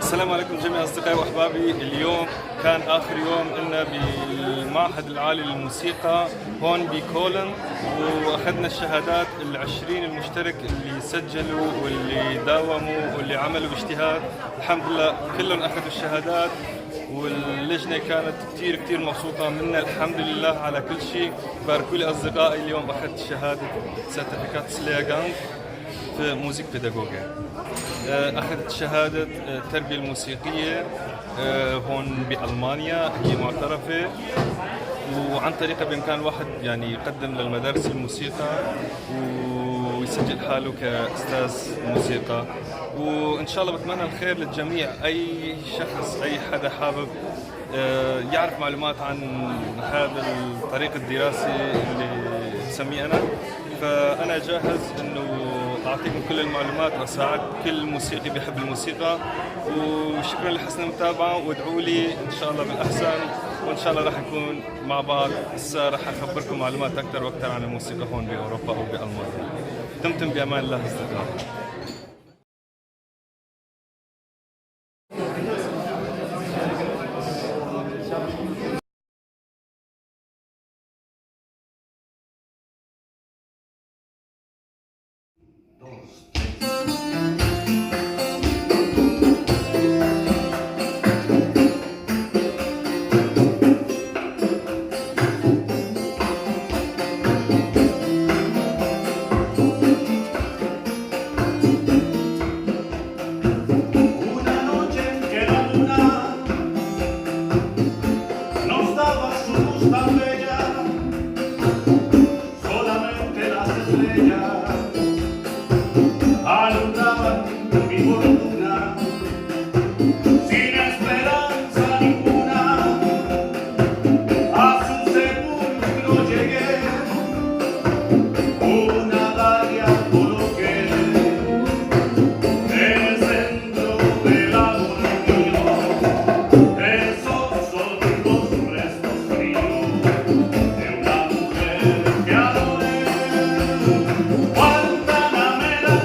السلام عليكم جميع أصدقائي وأحبابي. اليوم كان آخر يوم لنا بالمعهد العالي للموسيقى هون بكولن، وأخذنا الشهادات 20 المشترك اللي سجلوا واللي داوموا واللي عملوا باجتهاد. الحمد لله كلهم أخذوا الشهادات، واللجنة كانت كتير كتير مبسوطة منا. الحمد لله على كل شيء. باركوا لي أصدقائي، اليوم أخذت شهادة Zertifikatslehrgang في Musikpädagoge. أخذت شهادة التربية الموسيقية هون بألمانيا، هي معترفة، وعن طريقها بإمكان الواحد يعني يقدم للمدارس الموسيقى ويسجل حاله كأستاذ موسيقى. وإن شاء الله بتمنى الخير للجميع. أي شخص، أي حدا حابب يعرف معلومات عن هذا الطريق الدراسي اللي بسميه أنا، فأنا جاهز إنه أعطيكم كل المعلومات وأساعد كل موسيقي بيحب الموسيقى. وشكرا لحسن المتابعة، وادعوا لي إن شاء الله بالأحسن، وإن شاء الله راح نكون مع بعض. هسه راح أخبركم معلومات أكثر وأكثر عن الموسيقى هون بأوروبا أو بألمانيا. دمتم بأمان الله أصدقائي. Una noche en que la luna nos daba su luz tan bella, solamente las estrellas alumbraban mi fortuna, sin esperanza ninguna, a su sepulcro llegué, una dalia coloqué. En el centro del adormillo, esos son los restos fríos de una mujer que adoré. Guantanamera,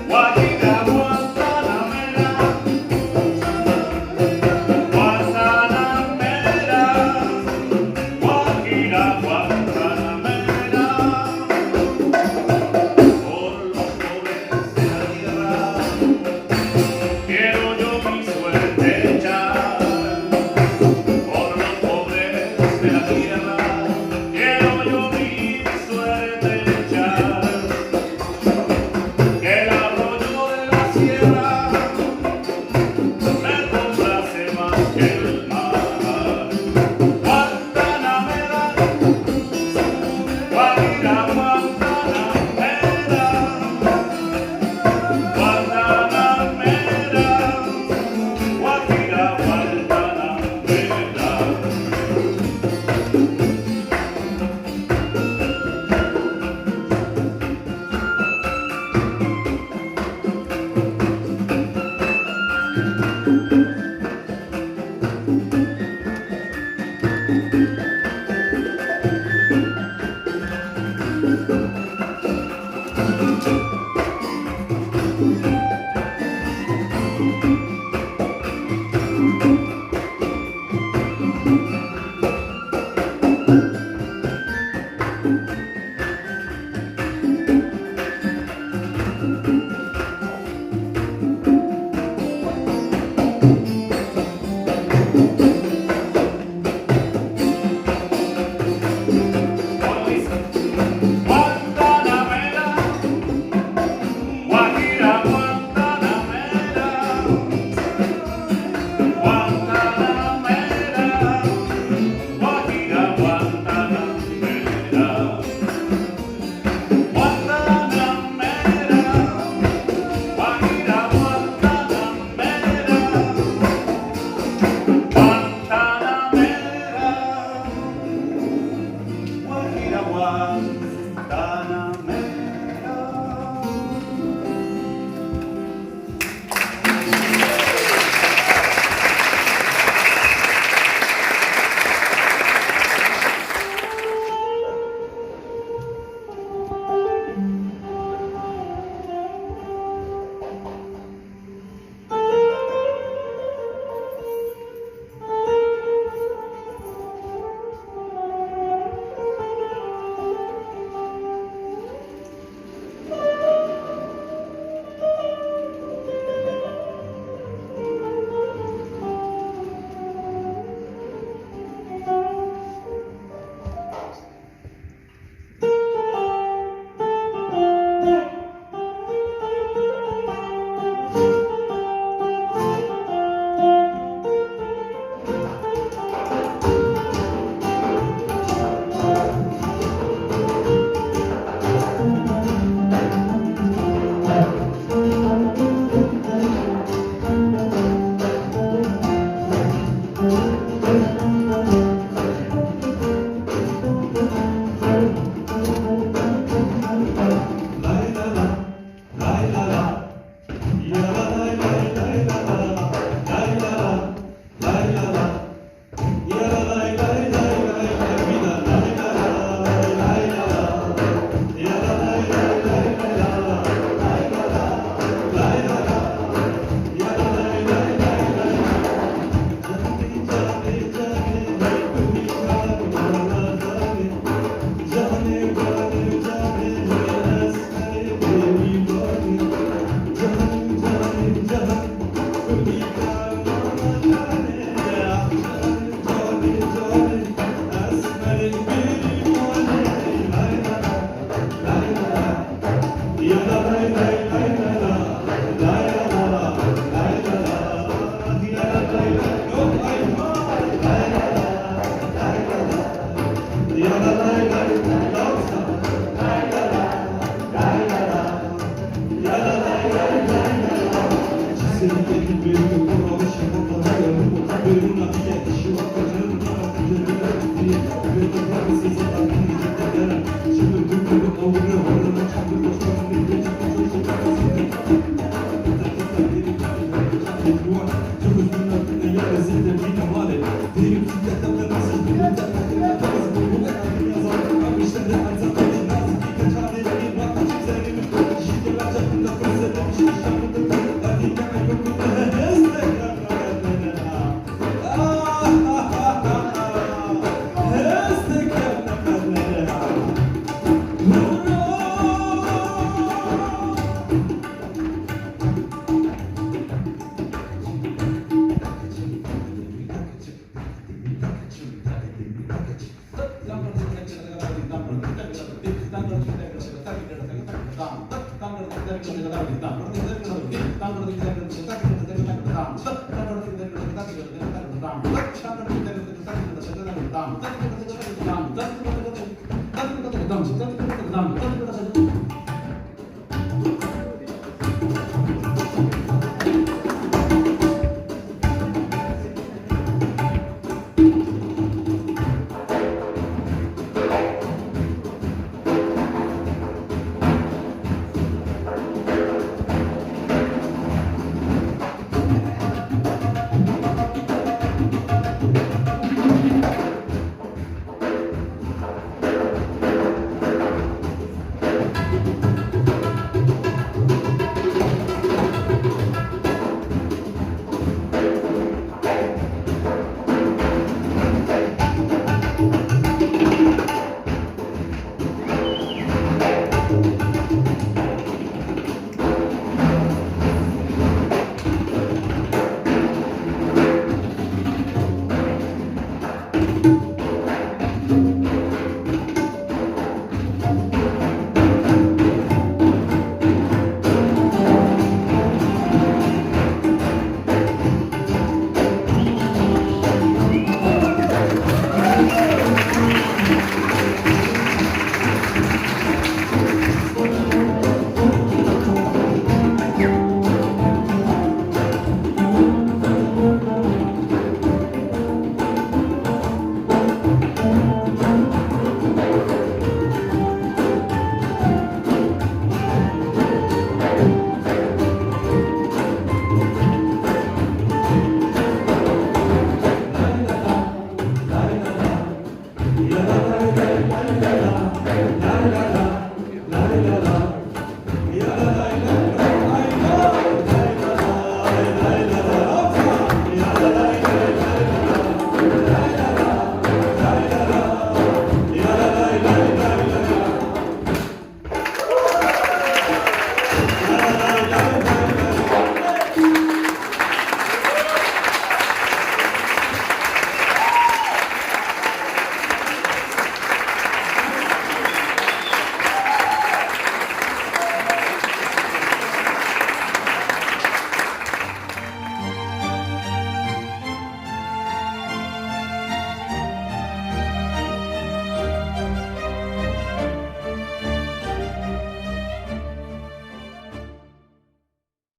Guajira, Guantanamera, Guantanamera, Guajira, Guantanamera. Por los pobres de la tierra quiero yo mi suerte echar. Por los pobres de la tierra quiero yo mi suerte echar. Que el arroyo de la sierra me complace más que el mar. Guantanamera, Guajira, Guantanamera, Guantanamera, Guajira, Guantanamera. Guantanamera, Guajira, Guantanamera, Guantanamera, Guajira, Guantanamera, Guantanamera, Guajira, Guantanamera,